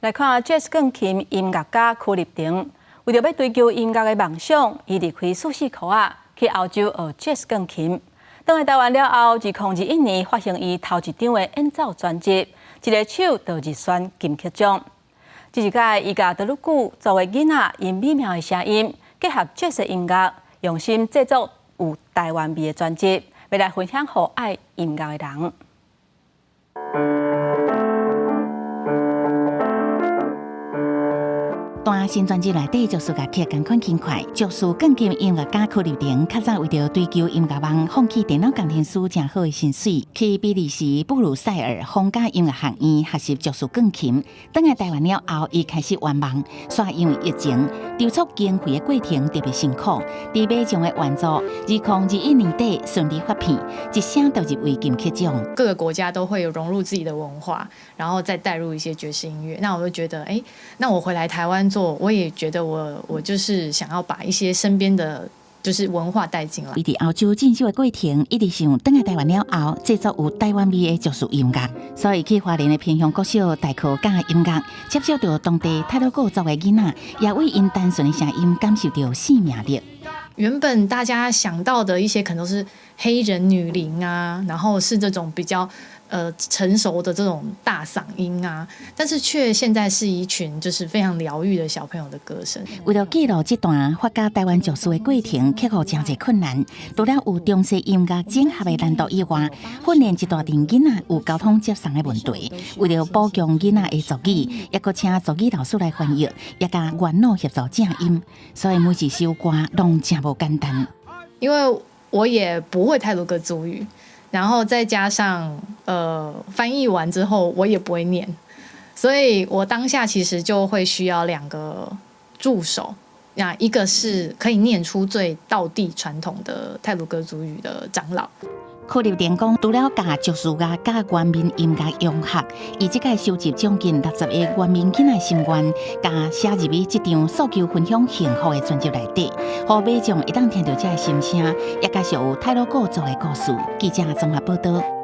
來看爵士鋼琴音樂家曲立廷，為著欲追求音樂的夢想，伊離開舒適圈仔，去歐洲學爵士鋼琴。轉來台灣了後，2021年發行伊頭一張的演奏專輯，一个手就入選金曲獎。這一擺，伊共德魯固族的囡仔𪜶美妙的聲音，結合爵士音樂，用心製作有台灣味的專輯，欲來分享予愛音樂的人。彈新專輯內底爵士樂曲仝款輕快，爵士鋼琴音樂家曲立廷較早為著追求音樂夢，放棄電腦工程師誠好的薪水，去比利時布魯塞爾皇家音樂學院學習爵士鋼琴。轉來台灣了後，伊開始圓夢，煞因為疫情，籌措經費的過程特別辛苦。佇馬眾的援助，2021年底順利發片，一聲就入圍金曲獎。各個國家都會有融入自己的文化，然後再帶入一些爵士音樂。那我就覺得，欸，那我回來台灣做，我也覺得我就是想要把一些身邊的就是文化帶進來。伊佇歐洲進修的過程，一直想轉來台灣了後，製作有台灣味的爵士音樂，所以去花蓮的偏鄉國小代課教音樂，接觸著當地太魯閣族的囡仔，也為𪜶單純的聲音感受著生命力。原本大家想到的一些可能都是黑人女伶啊，然後是這種比較成熟的這種大嗓音啊，但是卻現在是一群就是非常療癒的小朋友的歌聲。為了記錄這段發展台灣爵士的過程，克服誠濟困難，除了有中西音樂整合的難度以外，訓練一大陣囡仔有交通接送的問題。為了補強囡仔的族語，猶閣請族語老師來翻譯，也共元老協助正音，所以每一首歌攏誠無簡單。因為我也不會太魯閣族語。然後再加上，翻譯完之後我也不會念，所以我當下其實就會需要兩個助手，那一個是可以念出最道地傳統的太魯閣族語的長老。曲立廷講，除了共爵士樂佮原民音樂融合，伊這擺收集將近60個原民囡仔心願，共寫入去這張訴求分享幸福的專輯內底，予民眾會當聽著這个心聲，也介紹有太魯閣族的故事。記者綜合報導。